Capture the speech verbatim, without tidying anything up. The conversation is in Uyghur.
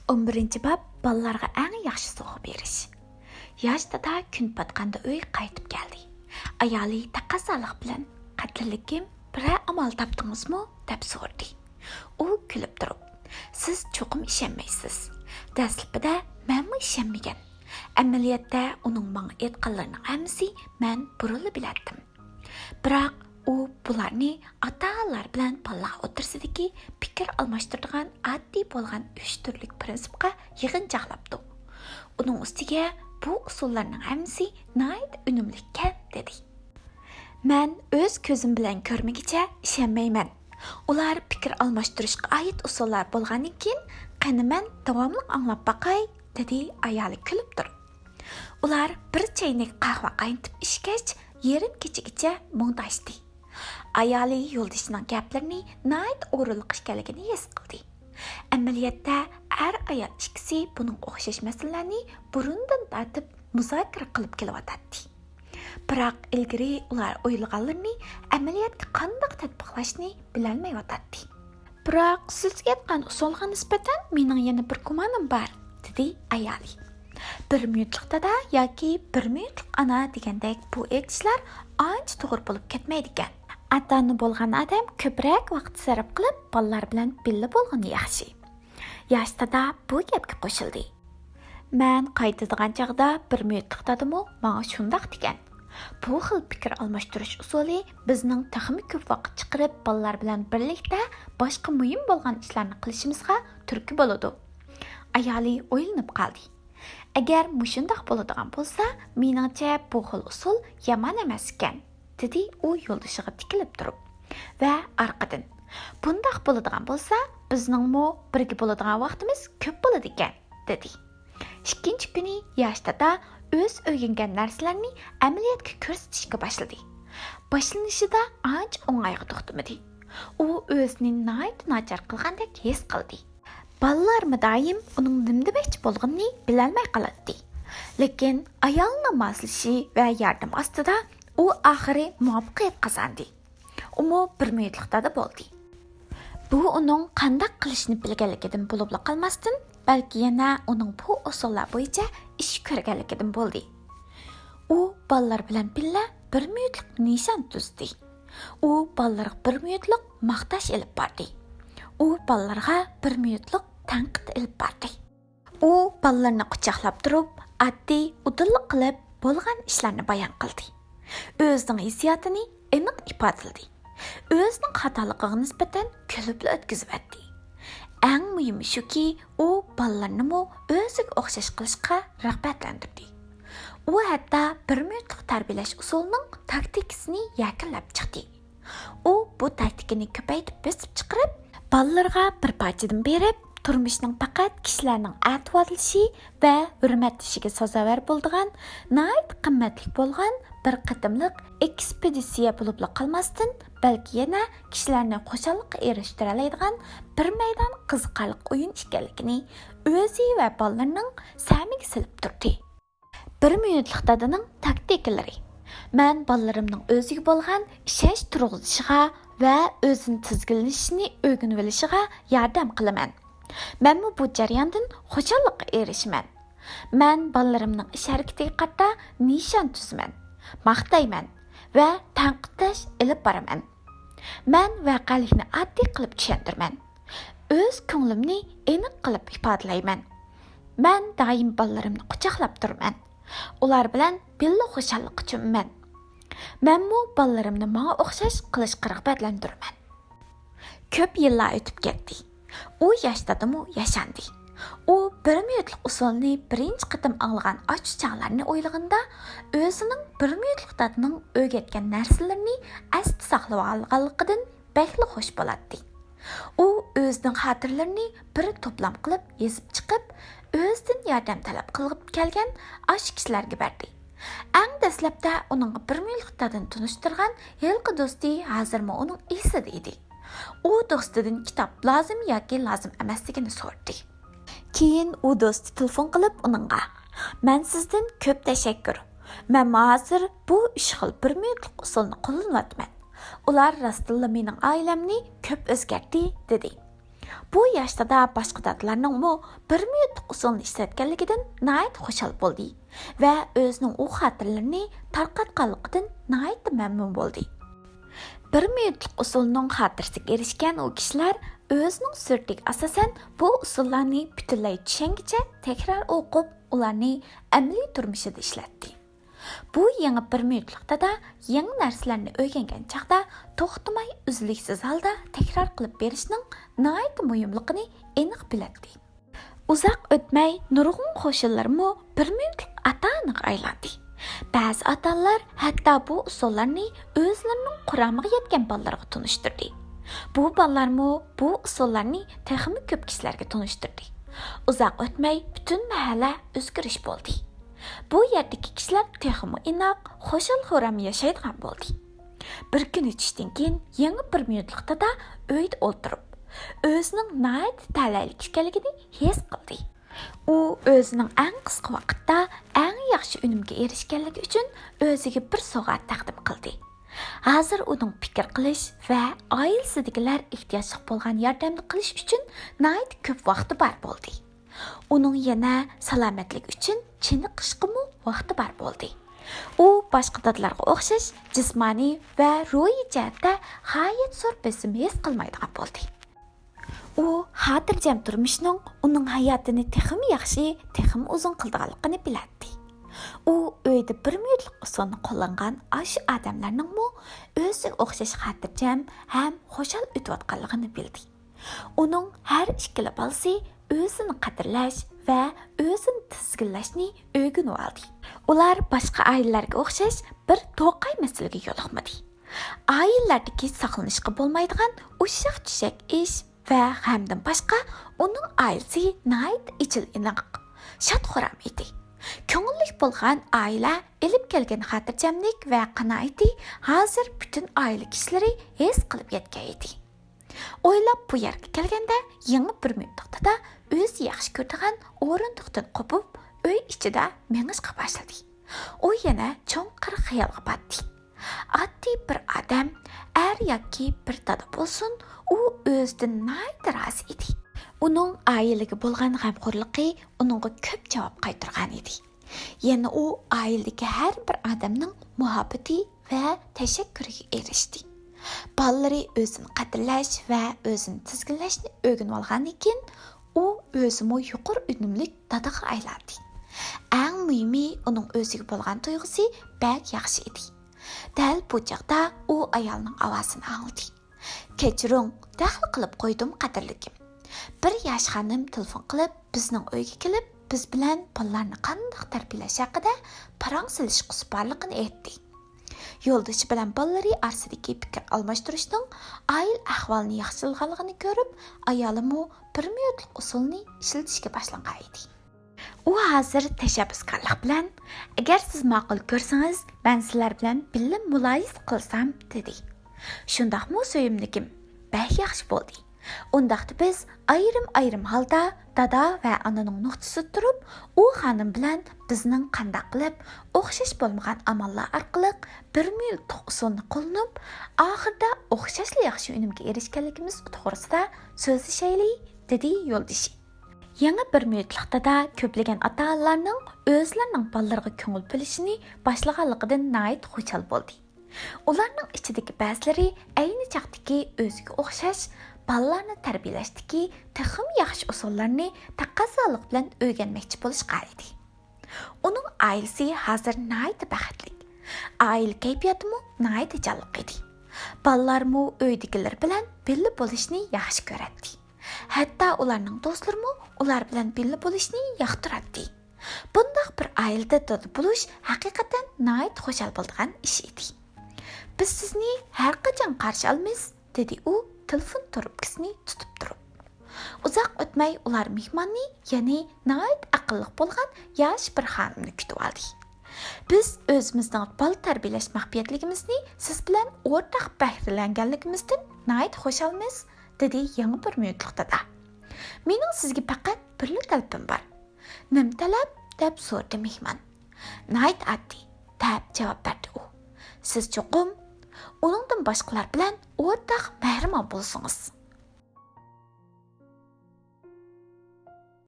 ئون بىرىنچى باب، بالىلارغا ئەڭ ياخشى سوۋغا بېرىش. ياش دادا كۈن پاتقاندا ئۆيگە قايتىپ كەلدى. ئايالى تەقەززالىق بىلەن، «قەدىرلىكىم، بىرەر ئامال تاپتىڭىزمۇ؟» دەپ سورىدى. ئۇ كۈلۈپ تۇرۇپ، «سىز چوقۇم ئىشەنمەيسىز. دەسلىپىدە مەنمۇ ئىشەنمىگەن. ئەمەلىيەتتە ئۇنىڭ ماڭا ئېيتقانلىرىنىڭ ھەممىسى مەن بۇرۇنلا بىلەتتىم. بىراق ئۇ بۇلارنى ئاتا-ئانىلار بىلەن بالىلار ئوتتۇرىسىدىكى پىكىر ئالماشتۇرىدىغان ئاددىي بولغان ئۈچ تۈرلۈك پىرىنسىپقا يىغىنچاقلاپتۇ. ئۇنىڭ ئۈستىگە بۇ ئۇسۇللارنىڭ ھەممىسى ناھايىتى ئۈنۈملۈككەن» دېدى. «مەن ئۆز كۆزۈم بىلەن كۆرمىگۈچە ئىشەنمەيمەن. ئۇلار پىكىر ئالماشتۇرۇشقا ئائىت ئۇسۇللار بولغاندىن كېيىن، قېنى مەن داۋاملىق ئاڭلاپ باقاي»، دېدى ئايالى كۈلۈپ تۇرۇپ. ئۇلار بىر چەينەك قەھۋە قاينىتىپ ئىچكەچ، يېرىم كېچىگىچە مۇڭداشتى. ئايالى يولدىشىنىڭ گەپلىرىنى ناھايىتى ئورۇنلۇق ئىكەنلىكىنى ھېس قىلدى. ئەمەلىيەتتە، ئەر-ئايال ئىككىسى بۇنىڭغا ئوخشاش مەسىلىلەرنى بۇرۇندىن تارتىپ مۇزاكىرە قىلىپ كېلىۋاتاتتى. بىراق ئىلگىرى ئۇلار ئويلىغانلىرىنى ئەمەلىيەتكە قانداق تەتبىقلاشنى بىلەلمەيۋاتاتتى. «بىراق سىز ئېيتقان ئۇسۇلغا نىسبەتەن مېنىڭ يەنە بىر گۇمانىم بار»، دېدى ئايالى. «بىر مىنۇتلۇق دادا ياكى بىر مىنۇتلۇق ئانا دېگەندەك بۇ ئېيتىشلار ئانچە توغرا بولۇپ كەتمەيدىكەن. ئاتا-ئانا بولغان ئادەم كۆپرەك ۋاقىت سەرپ قىلىپ، بالىلار بىلەن بىللە بولغىنى ياخشى. ياش دادا بۇ گەپكە قوشۇلدى. مەن قايتىدىغان چاغدا بىر مىنۇتلۇق دادىمۇ ماڭا شۇنداق دېگەن. بۇ خىل پىكىر ئالماشتۇرۇش ئۇسۇلى بىزنىڭ تېخىمۇ كۆپ ۋاقىت چىقىرىپ، بالىلار بىلەن بىرلىكتە باشقا مۇھىم بولغان ئىشلارنى قىلىشىمىزغا تۈرتكە بولىدۇ.» ئايالى ئويلىنىپ قالدى. «ئەگەر مۇشۇنداق بولىدىغان بولسا، مېنىڭچە بۇ خىل ئۇسۇل يامان ئەمەس ئىكەن»، دېدى ئۇ يولدىشىغا تىكىلىپ تۇرۇپ. ۋە ئارقىدىن، «بۇنداق بولىدىغان بولسا، بىزنىڭمۇ بىرگە بولىدىغان ۋاقتىمىز كۆپ بولىدىكەن»، دېدى. ئىككىنچى كۈنى ياش دادا ئۆز ئۆگەنگەن نەرسىلەرنى ئەمەلىيەتكە كۆرسىتىشكە باشلىدى. باشلىنىشىدا ئانچە ئوڭايغا توختىمىدى. ئۇ ئۆزىنى ناھايىتى ناچار قىلغاندەك ھېس قىلدى. بالىلارمۇ دائىم ئۇنىڭ نېمە دېمەكچى بولغىنىنى بىلەلمەي قالاتتى. لېكىن ئايالنىڭ ماسلىشى ۋە ياردىمى ئاستىدا ئۇ ئاخىرى مۇۋەپپەقىيەت قازاندى. ئۇمۇ بىر مىنۇتلۇق دادا بولدى. بۇ ئۇنىڭ قانداق قىلىشنى بىلگەنلىكىدىن بولۇپلا قالماستىن، بەلكى يەنە ئۇنىڭ بۇ ئۇسۇللار بويىچە ئىش كۆرگەنلىكىدىن بولدى. ئۇ بالىلار بىلەن بىللە بىر مىنۇتلۇق نىشان تۈزدى. ئۇ بالىلارغا بىر مىنۇتلۇق ماختاش ئېلىپ باردى. ئۇ بالىلارغا بىر مىنۇتلۇق تەنقىد ئېلىپ باردى. ئۇ بالىلارنى قۇچاقلاپ تۇرۇپ، ئاددىي ئۇدۇللۇق قىلىپ بولغان ئىشلارنى بايان قىلدى. ئۆزىنىڭ ھېسسىياتىنى ئېنىق ئىپادىلىدى. ئۆزىنىڭ خاتالىقىغا نىسبەتەن كۈلۈپلا ئۆتكۈزۈۋەتتى. ئەڭ مۇھىمى شۇكى، ئۇ بالىلىرىنىمۇ ئۆزىگە ئوخشاش قىلىشقا رىغبەتلەندۈردى. ئۇ ھەتتا بىر مىنۇتلۇق تەربىيەلەش ئۇسۇلىنىڭ تاكتىكىسىنى يەكۈنلەپ چىقتى. ئۇ بۇ تاكتىكىنى كۆپەيتىپ بېسىپ چىقىرىپ، بالىلىرىغا بىر پارچىدىن بېرىپ، تۇرمۇشنىڭ پەقەت كىشىلەرنىڭ ئەتىۋارلىشى ۋە ھۆرمەتلىشىگە سازاۋەر بولىدىغان ناھايىتى قىممەتلىك بولغان بىر قېتىملىق ئېكسپېدىتسىيە بولۇپلا قالماستىن، بەلكى يەنە كىشىلەرنى خۇشاللىققا ئېرىشتۈرەلەيدىغان بىر مەيدان قىزىقارلىق ئويۇن ئىكەنلىكىنى ئۆزى ۋە بالىلىرىنىڭ سەمىگە سېلىپ تۇردى. بىر مىنۇتلۇق دادىنىڭ تاكتىكىلىرى. مەن بالىلىرىمنىڭ ئۆزىگە بولغان ئىشەنچ تۇرغۇزۇشىغا ۋە ئۆزىنى تىزگىنلىشىنى ئۆگىنىۋېلىشىغا ياردەم قىلىمەن. مەنمۇ بۇ جەرياندىن خۇشاللىققا ئېرىشىمەن. مەن بالىلىرىمنىڭ ئىش ھەرىكىتىگە قارىتا نىشان تۈزىمەن، ماختايمەن ۋە تەنقىدلەش ئېلىپ بارىمەن. مەن ۋەقەلىكنى ئاددىي قىلىپ چۈشەندۈرىمەن. ئۆز كۆڭلۈمنى ئېنىق قىلىپ ئىپادىلەيمەن. مەن دائىم بالىلىرىمنى قۇچاقلاپ تۇرىمەن. ئۇلار بىلەن بىللە خۇشاللىققا چۆمىمەن. مەنمۇ بالىلىرىمنى ماڭا ئوخشاش قىلىشقا رىغبەتلەندۈرىمەن. كۆپ يىللار ئۆتۈپ كەتتى. ئۇ ياش دادىمۇ ياشاندى. ئۇ بىر مىنۇتلۇق ئۇسۇلنى بىرىنچى قېتىم ئاڭلىغان ئاشۇ چاغلارنى ئويلىغىنىدا، ئۆزىنىڭ بىر مىنۇتلۇق دادىنىڭ ئۆگەتكەن نەرسىلىرىنى ئەستە ساقلىۋالغانلىقىدىن بەكلا خوش بولاتتى. ئۇ ئۆزىنىڭ خاتىرىلىرىنى بىر توپلام قىلىپ يېزىپ چىقىپ، ئۆزىدىن ياردەم تەلەپ قىلىپ كەلگەن ئاشۇ كىشىلەرگە بەردى. ئەڭ دەسلەپتە ئۇنىڭغا بىر مىنۇتلۇق دادىنى تونۇشتۇرغان ھېلىقى دوستى ھازىرمۇ ئۇنىڭ ئېسىدە ئىدى. ئۇ دوستىدىن كىتاب لازىم ياكى لازىم ئەمەسلىكىنى سورىدى. كېيىن ئۇ دوستى تېلېفون قىلىپ ئۇنىڭغا، «مەن سىزدىن كۆپ تەشەككۈر. مەنمۇ ھازىر بۇ ئۈچ خىل بىر مىنۇتلۇق ئۇسۇلنى قوللىنىۋاتىمەن. ئۇلار راستتىنلا مېنىڭ ئائىلەمنى كۆپ ئۆزگەرتتى»، دېدى. بۇ ياش دادا باشقا دادىلارنىڭمۇ بىر مىنۇتلۇق ئۇسۇلنى ئىشلەتكەنلىكىدىن ناھايىتى خۇشال بولدى ۋە ئۆزىنىڭ ئۇ خاتىرىلىرىنى تارقاتقانلىقىدىن ناھايىتى مەمنۇن بولدى. بىر مىنۇتلۇق ئۇسۇلنىڭ خاتىرىسىگە ئېرىشكەن ئۇ كىشىلەر ئۆزىنىڭ سۈرىتىگە ئاساسەن بۇ ئۇسۇللارنى پۈتۈنلەي چۈشەنگۈچە تەكرار ئوقۇپ، ئۇلارنى ئەمەلىي تۇرمۇشىدا ئىشلەتتى. بۇ يېڭى بىر مىنۇتلۇق دادا يېڭى نەرسىلەرنى ئۆگەنگەن چاغدا توختىماي ئۈزلۈكسىز ھالدا تەكرار قىلىپ بېرىشنىڭ ناھايىتى مۇھىملىقىنى ئېنىق بىلەتتى. ئۇزاق ئۆتمەي نۇرغۇن قوشنىلىرىمۇ بىر مىنۇتلۇق ئاتا-ئانىغا ئايلاندى. بەزى ئاتا-ئانىلار ھەتتا بۇ ئۇسۇللارنى ئۆزلىرىنىڭ قۇرامىغا يەتكەن بالىلارغا تونۇشتۇردى. بۇ بالىلارمۇ بۇ ئۇسۇللارنى تېخىمۇ كۆپ كىشىلەرگە تونۇشتۇردى. ئۇزاق ئۆتمەي پۈتۈن مەھەللە ئۆزگىرىش بولدى. بۇ يەردىكى كىشىلەر تېخىمۇ ئىناق، خۇشال-خۇرام ياشايدىغان بولدى. بىر كۈنى چۈشتىن كېيىن يېڭى بىر مىنۇتلۇق دادا ئۆيدە ئولتۇرۇپ، ئۆزىنىڭ ناھايىتى تەلەيلىك ئىكەنلىكىنى ھېس قىلدى. ئۇ ئۆزىنىڭ ئەڭ قىسقا ۋاقىتتا ئەڭ ياخشى ئۈنۈمگە ئېرىشكەنلىكى ئۈچۈن ئۆزىگە بىر سوۋغات تەقدىم قىلدى. ھازىر ئۇنىڭ پىكىر قىلىش ۋە ئائىلىسىدىكىلەر ئېھتىياجلىق بولغان ياردەمنى قىلىش ئۈچۈن ناھايىتى كۆپ ۋاقتى بار بولدى. ئۇنىڭ يەنە سالامەتلىك ئۈچۈن چېنىقىشقىمۇ ۋاقتى بار بولدى. ئۇ باشقا دادىلارغا ئوخشاش جىسمانىي ۋە روھىي جەھەتتە غايەت زور بېسىم ھېس قىلمايدىغان بولدى. ئۇ خاتىرجەم تۇرمۇشنىڭ ئۇنىڭ ھاياتىنى تېخىمۇ ياخشى، تېخىمۇ ئۇزۇن قىلىدىغانلىقىنى بىلەتتى. ئۇ ئۆيدە بىر مىنۇتلۇق ئۇسۇلنى قوللانغان ئاشۇ ئادەملەرنىڭمۇ ئۆزىگە ئوخشاش خاتىرجەم ھەم خۇشال ئۆتۈۋاتقانلىقىنى بىلدى. ئۇنىڭ ھەر ئىككىلا بالىسى ئۆزىنى قەدىرلەش ۋە ئۆزىنى تىزگىنلەشنى ئۆگىنىۋالدى. ئۇلار باشقا ئائىلىلەرگە ئوخشاش بىر توقاي مەسىلىگە يولۇقمىدى. ئائىلىلەردىكى ساقلىنىشقا بولمايدىغان ئۇششاق-چۈششەك ئىش ۋە غەمدىن باشقا، ئۇنىڭ ئائىلىسى ناھايىتى ئېچىل-ئىناق، شاد-خۇرام ئىدى. كۆڭۈللۈك بولغان ئائىلە ئېلىپ كەلگەن خاتىرجەملىك ۋە قانائىتى ھازىر پۈتۈن ئائىلە كىشىلىرى ھېس قىلىپ يەتكەن ئىدى. ئويلاپ بۇ يەرگە كەلگەندە، يېڭى بىر مىنۇتلۇق دادا ئۆزى ياخشى كۆرىدىغان ئورۇندۇقتىن قوپۇپ، ئۆي ئىچىدە مېڭىشقا باشلىدى. ئۇ يەنە چوڭقۇر خىيالغا پاتتى. ئاددىي بىر ئادەم، ئەر ياكى بىر دادا بولسۇن، ئۇ ئۆزىدىن ناھايىتى رازى ئىدى. ئۇنىڭ ئائىلىگە بولغان غەمخورلۇقى ئۇنىڭغا كۆپ جاۋاب قايتۇرغان ئىدى. يەنە ئۇ ئائىلىدىكى ھەر بىر ئادەمنىڭ مۇھەببىتى ۋە تەشەككۈرىگە ئېرىشتى. بالىلىرى ئۆزىنى قەدىرلەش ۋە ئۆزىنى تىزگىنلەشنى ئۆگىنىۋالغاندىن كېيىن، ئۇ ئۆزىمۇ يۇقىرى ئۈنۈملۈك دادىغا ئايلاندى. ئەڭ مۇھىمى، ئۇنىڭ ئۆزىگە بولغان تۇيغۇسى بەك ياخشى ئىدى. دەل بۇ چاغدا ئۇ ئايالنىڭ ئاۋازىنى ئاڭلىدى. «كەچۈرۈڭ، دەخلى قىلىپ قويدۇم، قەدىرلىكىم. بىر ياش خانىم تېلېفون قىلىپ، بىزنىڭ ئۆيگە كېلىپ، بىز بىلەن بالىلارنى قانداق تەربىيەلەش ھەققىدە پاراڭ سېلىشقا سۈپەرلىقىنى ئېيتتى. يولدىشى بىلەن بالىلىرى ئارىسىدىكى پىكىر ئالماشتۇرۇشنىڭ ئائىلە ئەھۋالىنى ياخشىلىغانلىقىنى كۆرۈپ، ئايالىمۇ بىر مىنۇتلۇق ئۇسۇلنى ئىشلىتىشكە باشلىغان ئىدى. ئۇ ھازىر تەشەببۇسكارلىق بىلەن، ئەگەر سىز ماقۇل كۆرسىڭىز، مەن سىلەر بىلەن بىللە مۇلاھىزە قىلسام، دېدى. شۇنداقمۇ، سۆيۈملۈكۈم؟ بەك ياخشى بولدى. ئۇنداقتا بىز ئايرىم-ئايرىم ھالدا دادا ۋە ئانىنىڭ نۇقتىسىدا تۇرۇپ، ئۇ خانىم بىلەن بىزنىڭ قانداق قىلىپ ئوخشاش بولمىغان ئاماللار ئارقىلىق بىر مىنۇتلۇق ئۇسۇلنى قوللىنىپ، ئاخىرىدا ئوخشاشلا ياخشى ئۈنۈمگە ئېرىشكەنلىكىمىز توغرىسىدا سۆزلىشەيلى، دېدى يولدىشى. يېڭى بىر مىنۇتلۇق دادا كۆپلىگەن ئاتا-ئانىلارنىڭ ئۆزلىرىنىڭ بالىلىرىغا كۆڭۈل بۆلۈشىنى باشلىغانلىقىدىن ناھايىتى خۇشال بولدى. ئۇلارنىڭ ئىچىدىكى بەزىلىرى ئەينى چاغدىكى ئۆزىگە ئوخشاش بالىلارنى تەربىيەلەشتىكى تېخىمۇ ياخشى ئۇسۇللارنى تەقەززالىق بىلەن ئۆگەنمەكچى بولۇشقان ئىدى. ئۇنىڭ ئائىلىسى ھازىر ناھايىتى بەختلىك. ئائىلە كەيپىياتىمۇ ناھايىتى جانلىق ئىدى. بالىلارمۇ ئۆيدىكىلىرى بىلەن بىللە بولۇشنى ياخشى كۆرەتتى. ھەتتا ئۇلارنىڭ دوستلىرىمۇ ئۇلار بىلەن بىللە بولۇشنى ياقتۇراتتى. بۇنداق بىر ئائىلىدە دادا بولۇش ھەقىقەتەن ناھايىتى خۇشال بولىدىغان ئىش ئىدى. «بىز سىزنى ھەر قاچان قارشى ئالىمىز»، دېدى ئۇ تېلېفون تۇرۇپكىسىنى تۇتۇپ تۇرۇپ. ئۇزاق ئۆتمەي ئۇلار مېھماننى، يەنى ناھايىتى ئەقىللىق بولغان ياش بىر خانىمنى كۈتۈۋالدى. «بىز ئۆزىمىزنىڭ بالا تەربىيەلەش مەخپىيەتلىكىمىزنى سىز بىلەن ئورتاق بەھرىلەنگەنلىكىمىزدىن ناھايىتى خۇشالمىز»، دېدى يېڭى بىر مىنۇتلۇق دادا. «مېنىڭ سىزگە پەقەت بىرلا تەلىپىم بار.» «نېمە تەلەپ؟» دەپ سورىدى مېھمان. «ناھايىتى ئاددىي»، دەپ جاۋاب بەردى ئۇ. «سىز چوقۇم ئۇنىڭدىن باشقىلار بىلەن ئورتاق مەھرىبان بولسىڭىز.»